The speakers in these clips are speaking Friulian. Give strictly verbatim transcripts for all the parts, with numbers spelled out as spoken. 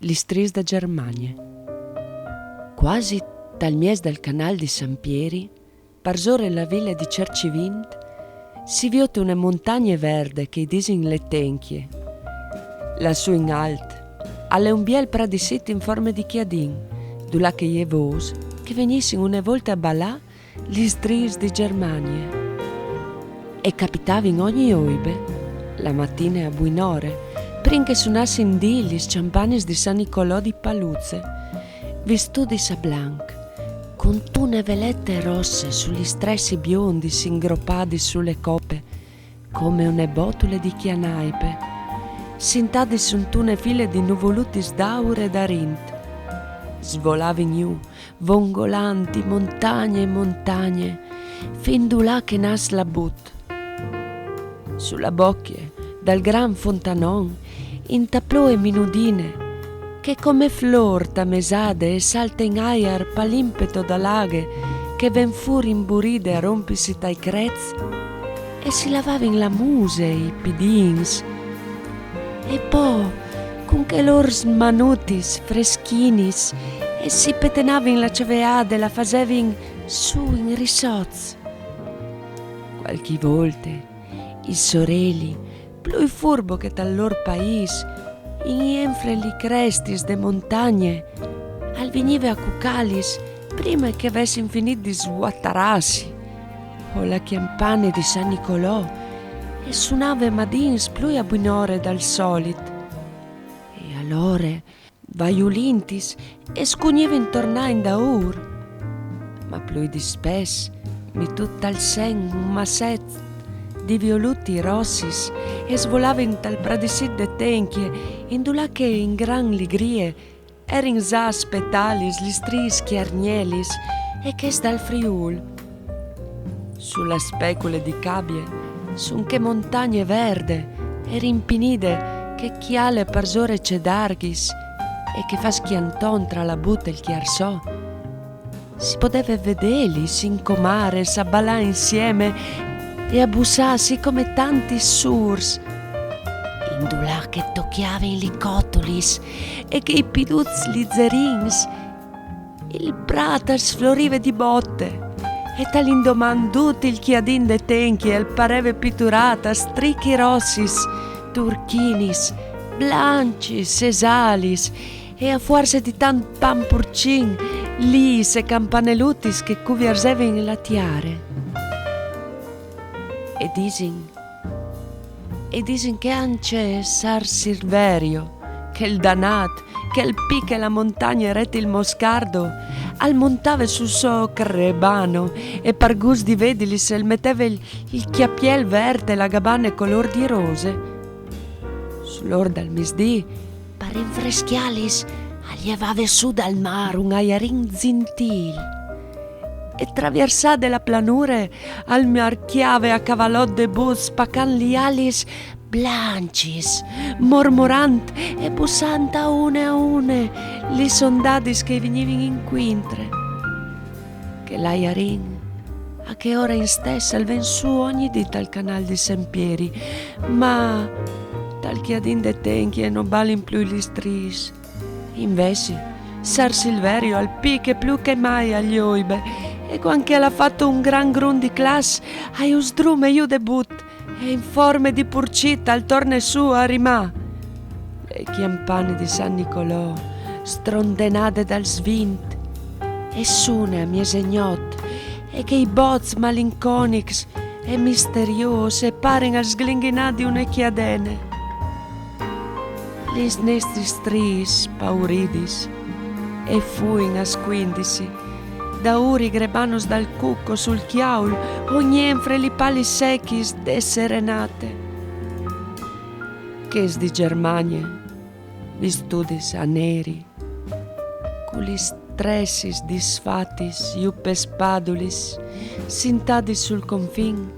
Lis stris da Germanie. Quasi tal mies dal canâl di San Pieri, parsore la vile di Cercivint, si viôt une montagne verde che i disin le Tenchie. Lassù in alt al è un biel pradissit in forme di cjadin, dulà che i è vôs che vegnissin une volte a balâ lis stris di Germanie. E capitavin ogni oibe, la matine a buinore, prin che sunassin di lis cjampanis di San Nicolò di Paluze, vistudis a blanc, cuntune velete rosse su lis stressis biondis ingropadis su le cope, come une botule di cjanaipe, sintadis suntune file di nuvulutis d'aur e d'arint. Svolavin jù, vongolant di montagne in montagne, fin dulà che nas la But. Su la bocje dal gran fontanon, inta ploie minudine, che come flôr tamesade e salte in aiar pal impeto da la aghe che ven fûr imburide a rompisi tai crets, e si lavavin la muse, i pidins. E po, cun che lôr manutis freschinis, e si petenavin la ceveade, la fasevin sù in rissots. Cualchi volte il soreli, plui furbo che tal lôr paîs, in jenfre li crestis de montagne, al vignive a cucâlis prime che a vessin finît di svuatarâsi, o la cjampane di San Nicolò e sunave madins plui a buinore dal solit. E alore, vaiulintis, e scugnivin tornâ indaûr. Ma plui dispès, mitût tal sen un masset di violutis rossis, e svolavin tal pradissit de Tenchie, indulà che in gran ligrie a erin za a spetâlis lis stris cjargnelis e chês dal Friûl. Su la specule di Cabie, su in chê montagne verde e rimpinide che e cjale parsore Cedarghis e che e fâs cjanton tra la But e il Cjarsò, si podeve vedêlis in comares a balâ insieme e a bussâsi come tantis sûrs, indulà che a tocjavin li cotulis e che i piduts lizerins. Il prât al sflorive di bote, e tal indoman dut il cjadin de Tenchie al pareve piturât a strichis rossis, turchinis, blancis e zalis, e a fuarce di tant pan purcin, lis e campanelutis che a cuvierzevin la tiare. E disin, e disin che ancje sâr Silverio, chel danât, chel pi che la montagne e retil Moscardo, al montave sul so crebano e par gust di vedilis al meteve il, il cjapiel vert e la gabane colôr di rose. Sul ôr dal misdì, par rinfrescjâlis, al jevave sù dal mâr un aiarin zintîl. E traviersade la planure, al marcjave a cavalot de But, spacant li alis blancis, mormorant e bussant a une a une lis ondadis che i vignivin incuintre. Chel aiarin, a chê ore istesse, al ven sù ogni dì tal canâl di San Pieri, ma tal cjadin de Tenchie no balin plui lis stris. Invezit, sâr Silverio al piche plui che mai ae oibe, e cuant che al à fat un gran grum di claps, al sdrume jù de But, e in forme di purcit al torne sù a rimâ. Le cjampane di San Nicolò, strondenade dal svint, e sune a miesegnot, e chei bots malinconics e misteriôs a parin al sglinghinâ di une cjadene. Lis nestris stris, pauridis, e fuin a scuindisi, daûr i grebanos dal Cuco sul cjaul, o jenfre li palis sechis de serenate. Chês di Germanie, vistudis a neri, cu lis stressis disfatis jù pes padulis, sintadis sul confin,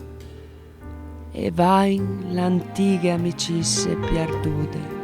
e vain la antighe amicisse pierdude.